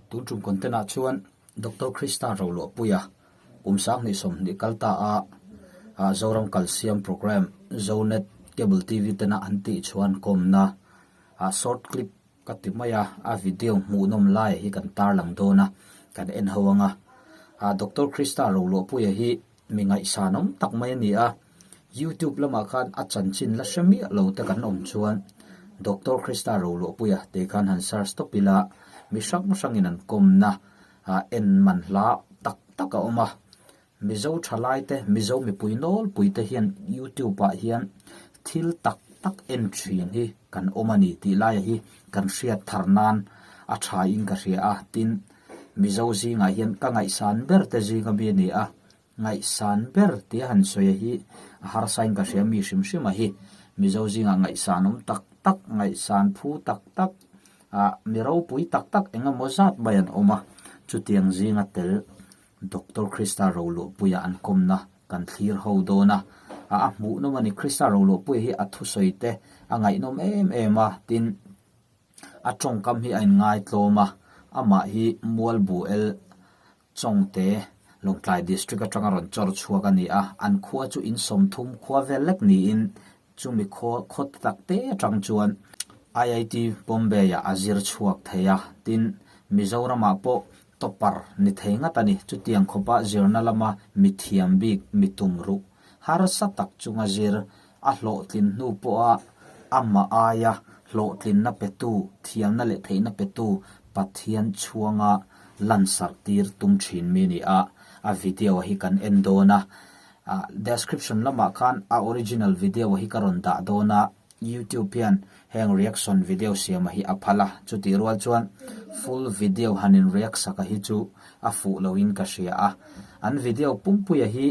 Tun tum content ah chuan Doctor Krista Roluahpuia kum 2020 kal ta a Zoram Kalsiam Programme Zonet Cable TV tena an tih chuan kawmna short clip Ka ti mai a, a video hmuhnawm lai hi kan tarlang dawn a, kan en ho ang a. Ah Doctor Krista Roluahpuia hi mi ngaihsanawm tak mai a ni a, YouTube lamah khan a chanchin la hre miah lo te kan awm chuan Doctor Krista Roluahpuia tih khan han search tawp ila mi hrang hrangin an kawmna ah en man hla tak tak a awm a. Mizo thalaite, Mizo mipui nawlpuite hian YouTube ah hian thil tak tak en thin hi kan awm a ni tih laia hi kan hriat thar nan a tha in ka hria a, tin Mizo zingah hian ka ngaihsan ber te zinga mi a ni a, ngaihsan ber tia han sawi hi a harsa in ka hria mi hrim hrim a hi Mizo zingah ngaihsan awm tak tak, ngaihsan phu tak tak ah mi ropui tak tak eng emaw zat mai an awm a, chutiang zinga tel Doctor Krista Roluahpuia an kawmna kan thlir ho dawn a, a hmuhnawm a ni. Krista Roluahpuia hi a thusawi te a ngaihnawm em em a, tin a tawngkam hi a inngaitlawm a, amah hi Mualbuel Chawngte Lawngtlai District atanga rawn chawr chhuak a ni a, an khua chu in 30 khua vel lek niin chumi khaw khaw tak te atang chuan IIT Bombay ah a zir chhuak thei a, tin Mizoramah pawh topper ni thei ngat a ni. Chutiang khawpa zirna lama mi thiam bik, mi tum ruh harsa tak chunga zir a hlawhtlin hnu pawha amah aia hlawhtlinna petu, thiamna leh theihna petu Pathian chhuanga lansarh tir tum thin mi a ni a, a video hi kan en dawn a. Description lamah khan a original video hi ka rawn dah dawn a, YouTube hian heng reaction video siama hi a phal a, chutih rual chuan full video han in react sak a hi chu a fuh lo in ka hria a, an video pumpuia hi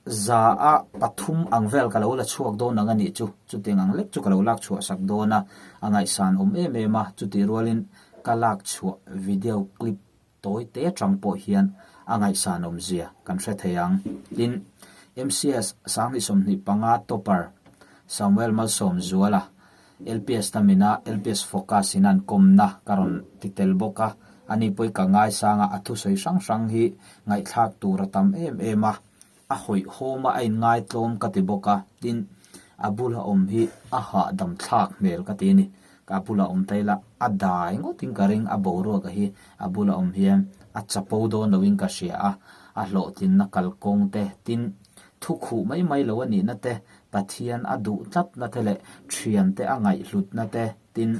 za a pathum ang vel ka lo la chhuak dawn ang a nih chu, chutiang ang lek chu ka lo lak chhuah sak dawn a, a ngaihsan awm em em a, chutih rualin ka lak chhuah video clip Tawi te atang pawh hian a ngaihsan awmzia kan hre thei ang. Tin, MCS 2025 topper Samuel Malsawmzuala, LPS Tamina LPS Focus in an kawmna ka rawn ti tel bawk a, ani pawh i ka ngaisang a, a thusawi hrang hrang hi ngaihthlak tur a tam em em a, a hawihhawm a, a inngaitlawm ka ti bawk a, tin, a bula awm hi a hahdam thlak hmel ka ti a ni. Ka bula awm ta ila a dai ngawtin ka ring, a boruak a hi a bula awm hian a chapo dawn loin ka hria a, a hlawhtlinna kalkawng te, tin, thu khuh mai mai lo a nihna te, Pathian a duh tlatna te leh thiante a ngaihhlutna te, tin,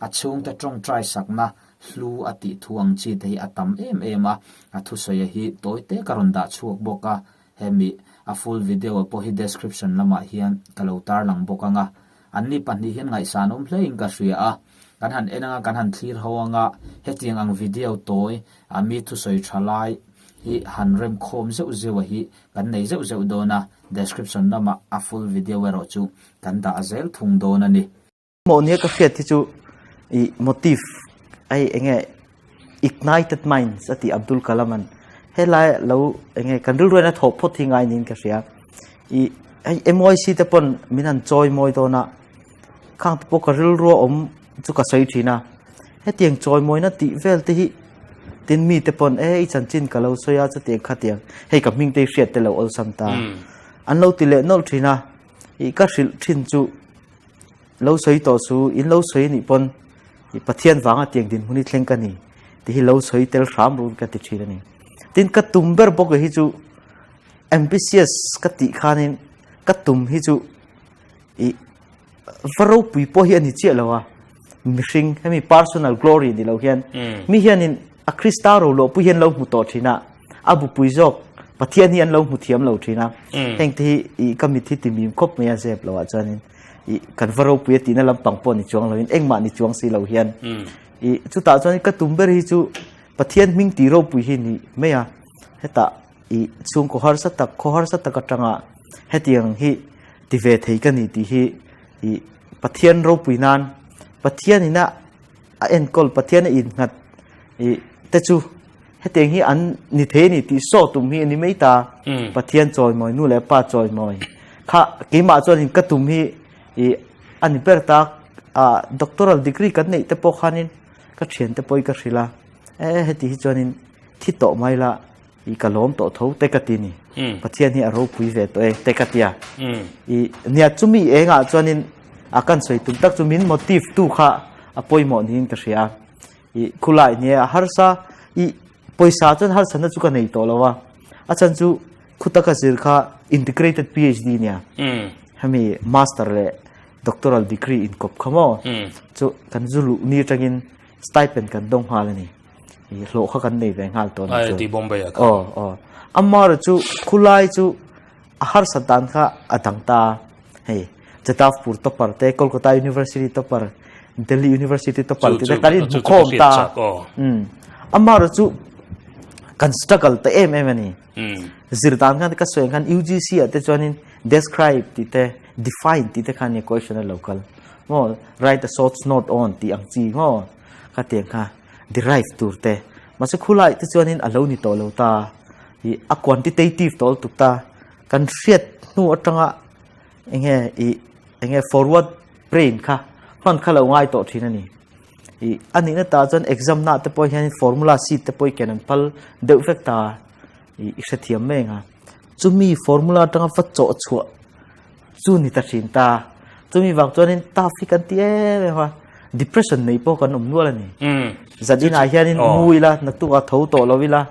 a chhungte tawngtai sakna hlu a tih thu ang chi te hi a tam em em a, a thusawi hi tawi te ka rawn dah chhuak bawk a, hemi a full video pawh hi description lamah hian ka lo tarlang bawk ang a, anni pahnih hian ngaihsan awm hle in ka hria a, kan han en anga kan han thlir ho anga hetiang ang video tawi a mi thusawi tha lai hi han rem khawm zeuh zeuh a hi kan nei zeuh zeuh dawn a, description lamah a full video erawh chu kan dah zel thung dawn a ni. Maw nia ka hriat hi chu i motive ai enge ignited minds ati Abdul Kalam an helai lo enge kan rilru in a thawh phawt hi ngai niin ka hria i hei MYC te pawn min han chawi mawi dawn a khang te pawh ka rilru a awm chu ka sawi thin a hetiang chawi mawina tih vel te hi tin mi te pawn e i chanchin ka lo sawi a chutiang khatiang hei ka hming te hi hriat te lo awlsam ta an lo ti leh nawlh thin a i ka hrilh thin chu Lo sawi tawh su, in lo sawi anih pawn i Pathian vanga tiang dinhmun hi thleng ka ni tih hi lo sawi tel hram run ka ti thin a ni. Tin ka tum ber bawk hi chu ambitious ka tih khanin ka tum hi chu i va ropui pawh hi a ni chiah lo a, mihring hemi personal glory ni lo hian mi hianin a Krista ro loh pui hian lo hmu tawh thin a, a bupui zawk Pathian hi an lo hmu thiam lo thin a, heng te hi i ka mit hi ti mim khawp mai a zep lo ah chuanin i kan va ropui a tihna lampang pawh ni chuang loin engmah ni chuang si lo hian i chutah chuan ka tum ber hi chu Pathian hming tih ropui hi ni mai a hetah i chhungkaw harsa tak khaw harsa tak atanga hetiang hi ti ve thei ka ni tih hi i Pathian ropui nan Pathian ina a enkawl Pathian a innghat i te chu hetiang hi an ni thei ni tih saw tum hi a ni mai ta Pathian chawimawi nu leh pa chawimawi kha keimah chuanin ka tum hi i a ni ber ta a doctoral degree kan neih te pawh khanin ka thian te pawh hi ka hrilh a. E heti hi chuanin thi tawh mai la i ka lawm tawh tho te ka ti ni. Pathian hi a ropui ve tawh e te ka tia. I nia chumi engah chuanin a kan sawi tum tak chu min motive tu kha a pawimawh niin ka hria. I khulai nia a harsa i pawisa chuan harsatna chu ka nei tawh lo a. A chhan chu khuta ka zir kha integrated PhD nia. Hemi master leh doctoral degree inkawp kha maw. Chu kan zu luh ni atangin stipend kan dawng nghal a ni. I hlawh kha kan nei ve nghal tawh a ni chu. IIT Bombay ah khan. Aw aw. Amar chu khulai chu a harsat dan kha a dang ta. Hei Jadavpur topper te Kolkata University topper Delhi University topper te kan in hmu khawm ta. Amar chu kan struggle ta em em a ni. Zir dan khan ka sawi khan UGC ah te chuanin describe tih te define tih te khan nia question a lo kal. Maw write a short note on tih ang chi maw kha tiang kha derive tur te. Mahse khulai te chuanin a lo ni tawh lo ta. I a quantitative tawh lutuk ta. Kan hriat hnu atanga enge i enge forward brain kha hman kha lo ngai tawh thin a ni. I a nihna tah chuan exam na te pawh hian formula sheet te pawh i ken an phal deuh vek ta i i hrethiam mai ang a. Chumi formula atanga va chawh chhuah chu ni ta thin ta. Chumi vang chuanin tough hi kan ti em em a, depression nei pawh kan awm nual a ni. Zan inah hianin mu ila naktuk ah tho tawh lo ila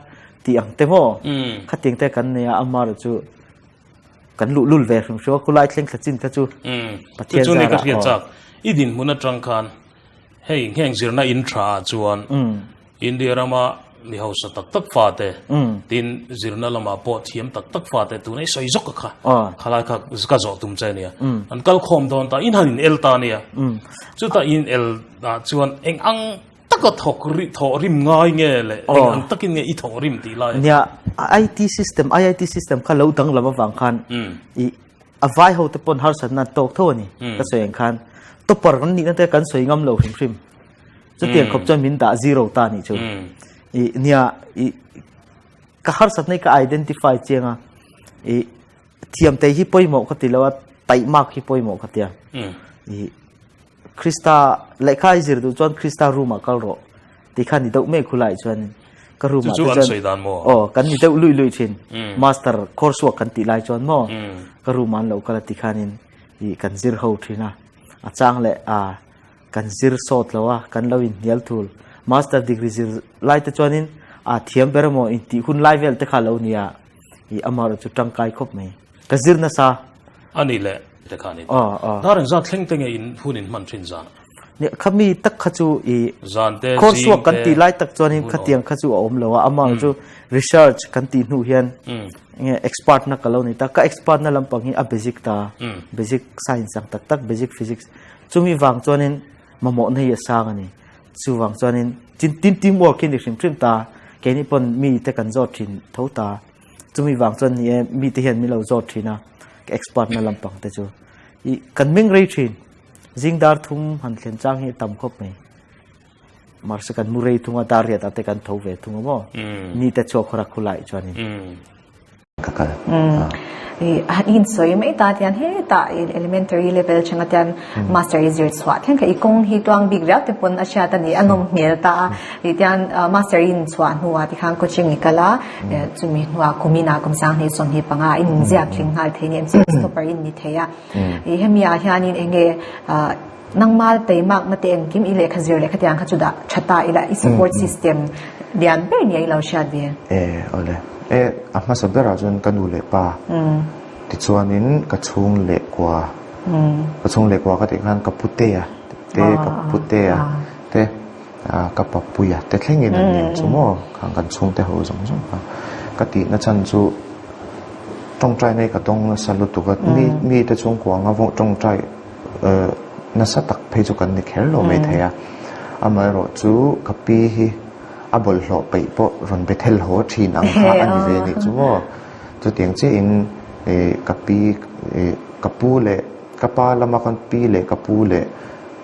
tih ang te maw khatiang te kan nei a, amaherawhchu chu kan luh lul ve hrim hrim a, khulai thleng thla chin kha chu Pathian Chu ni ka zarah hriat aw. chak. I dinhmun atang khan hei ngheng zirna in tha ah chuan India rama mi hausa tak tak fate tin zirna lamah pawh thiam tak tak fate tuna i sawi zawk a kha khalai kha ka zawh tum che ania. An kal khawm dawn ta in han in el ta ania. Chutah in el ah chuan eng ang Taka thawk ri thawh rim ngai nge le eng ang takin nge i thawh rim tih lai? Nia, IT system, IIT system kha lo danglam avang khan i a vai ho te pawn harsatna an tawk tho a ni. Ka sawi ang khan topper kan nihna te kan sawi ngam lo hrim hrim. Chutiang khawp chuan min dah zero ta nih chu. I nia, i ka harsatna hi ka identify chiang a, i thiam te hi pawimawh ka ti lo a, taihmak hi pawimawh ka ti a. I Krista lehkha i zir duh chuan Krista room ah kal rawh ti kha ni deuh mek khulai chuan ka room ah chu an sawi dan maw? Aw kan ni deuh lui lui thin. Master course work kan tih lai chuan maw ka room ah an lo kal a ti khanin i kan zir ho thin a. A chang leh a kan zir sawt lo a kan lo inhnial thul. Master degree zir lai te chuanin a thiam ber emaw intih hun lai vel te kha lo nia i amaherawhchu chu tangkai khawp mai. Ka zir nasa. A ni le te kha ni. Dar engzat thleng te nge in hun in hman thin zan? Nia khami tak kha chu i Zan te, course zing work kan te tih lai tak chuanin hun awm. khatiang kha chu a awm lo a, amah chu research kan tih hnu hian nge expert na ka lo ni ta, ka expert na lampang hi a basic ta, basic science ang tak tak, basic physics chumi vang chuanin mamawhna hi a sang a ni. Chuvang chuanin tin tin team work hi ni hrim hrim ta, keini pawn mi te kan zawt thin tho ta. Chumi vang chuan ni e, mite hian min lo zawt thin a, ka expert na lampang te chu. I kan meng rei thin, zing dar thum han thlen chang hi a tam khawp mai. Mahse kan mu rei thung a, dar riat ah te kan tho ve thung a maw? Ni te chhuak khawr a khulai chuanin. Ka kal. I insawi mai ta tian hetah elementary level changa tian master i zir chhuah thleng kha i kawng hi tuang bik riau te pawn a hriat a ni a nawm hmel ta a ti tian master i inchhuah hnuah tikhan coaching i kal a chumi hnuah kumin ah kum sanghnih 25 in inziak tling nghal thei ni MCS topper in ni thei a i hemi ah hianin eng nge nangma teimak na te engkim i lehkha zir lehkha tiang kha chu dah tha ta ila i support system lian ber nia i lo hriat ve. E awle e a hmasa berah chuan ka nu leh pa tichuanin ka chhung leh kua ka chhung leh kua ka tih khan ka putea te ka putea te ka papuia te thlengin an ni ang chu maw khang kan chhungte ho zawng zawng kha ka tihna chhan chu tawngtai nei ka dawng nasa lutuk a mi mite chhungkua anga tawngtai nasa tak phei chu kan ni kher lo maithei a amaherawh chu ka pi hi a bawlhhlawh peih pawh rawn be thel haw thin ang kha a ni ve nih chu maw chutiang chiahin ka pi ka pu leh ka pa lama ka pi leh ka pu leh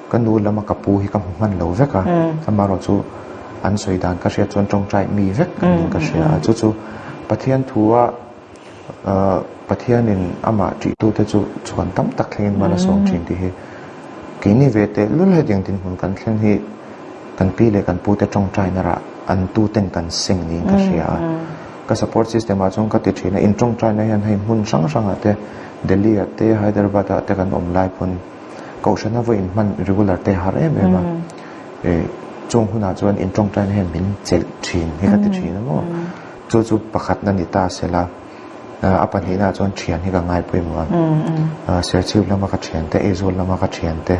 Ka nu lama ka pu hi ka hmu hman lo vek a, amaherawh chu an sawi dan ka hriat chuan tawngtai mi vek an ning ka hria a, chu chu Pathian thua Pathianin amah ṭihtute chu chhuan tam tak thlengin mal a sawm ṭhin tih hi keini ve tehlul hetiang dinhmun kan thlen hi kan pi leh kan pute tawngtaina rah. an tu ten kan seng niin ka hria a. Ka support system ah chuan ka ti thin a, in tawngtaina hian hei hmun hrang hrangah te Delhi ah te Hyderabad ah te kan awm lai pawn Kohhrana vawi in hman regular te har em em a. Chung hunah chuan in tawngtaina hian min chelh thin hi ka ti thin a maw. Chu chu pakhatna ni ta sela a pahnihna ah chuan thian hi ka ngai pawimawh a. Serchhip lama ka thiante, Aizawl lama ka thiante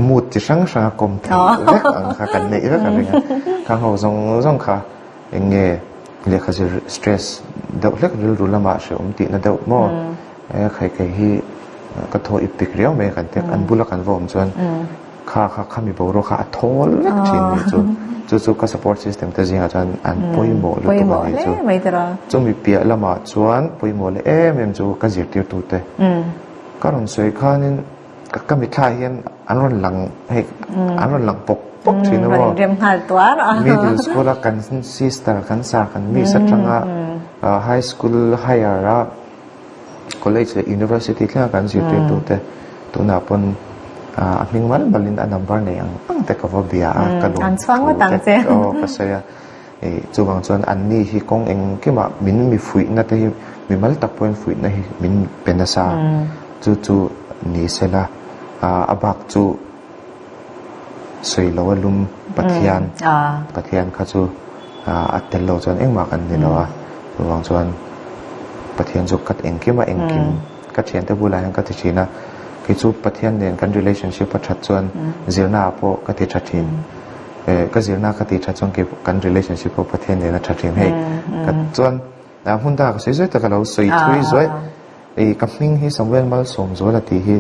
mood chi hrang hranga kawm theih vek ang kha kan neih vek a ring a. Khang ho zawng zawng kha eng nge lehkha zir stress deuh hlek rilru lamah hrehawm tihna deuh maw? Khai kei hi ka thaw ip pik riau mai a kan tek an bula kan va awm chuan kha kha khami boruak kha a thawl vek thin nih chu chu chu ka support system te zingah chuan an pawimawh lutuk a nih chu chumi piah lamah chuan pawimawh leh em em chu ka zirtirtu te ka rawn sawi khanin ka mitthla hian an rawn lang hei an rawn lang pawk pawk thin a maw middle school a kan sister kan sir kan miss atanga high school higher a College leh University thlenga kan zirtirtu te tunah pawn a hming mal malin a number nei ang ang te ka va bia a, ka lawm thu te aw ka sawi a. Chuvang chuan anni hi kawng engkimah min mi fuihna te hi mi mal tak pawhin fuihna hi min pe nasa a, chu chu ni sela a bak chu Sawi lo a lum Pathian, Pathian kha chu a tel lo chuan engmah kan ni lo a, chuvang chuan Pathian chu ka engkim a engkim ka thiante bulah hian ka ti thin a, kei chu Pathian nen kan relationship a that chuan zirna ah pawh ka ti tha thin, ka zirna ka ti tha chuan kei kan relationship pawh Pathian nen a tha thin hei ka chuan hmun dangah ka sawi zuai tak a lo sawi thui zuai. Ei ka hming hi Samuel Malsawmzuala tih hi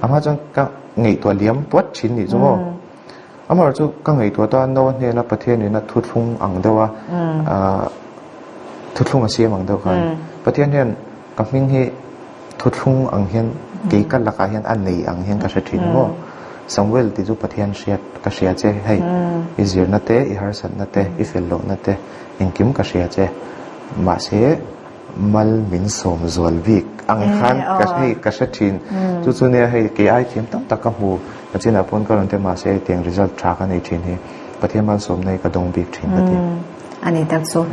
amah chuan ka ngaihtuah liam puat thin nih chu maw. Amaherawh chu ka ngaihtuah ta Noah hnena Pathian ina thuthlung ang deuh a thuthlung a siam ang deuh khan Pathian hian ka hming hi thuthlung ang hian kei ka lakah hian a nei ang hian ka hre thin maw. Samuel tih chu Pathian hriat ka hria che hei i zirna te i harsatna te i fel lohna te engkim ka hria che mahse Mal min sawm zual bik ang khan ka hei ka hre thin. Chu chu nia hei kei ai thiam tam tak ka hmu. Ka chinah pawn ka rawn ti mahse hei tiang result tha ka nei thin hi Pathian malsawmna hi ka dawng bik thin ka ti. A ni tak chu.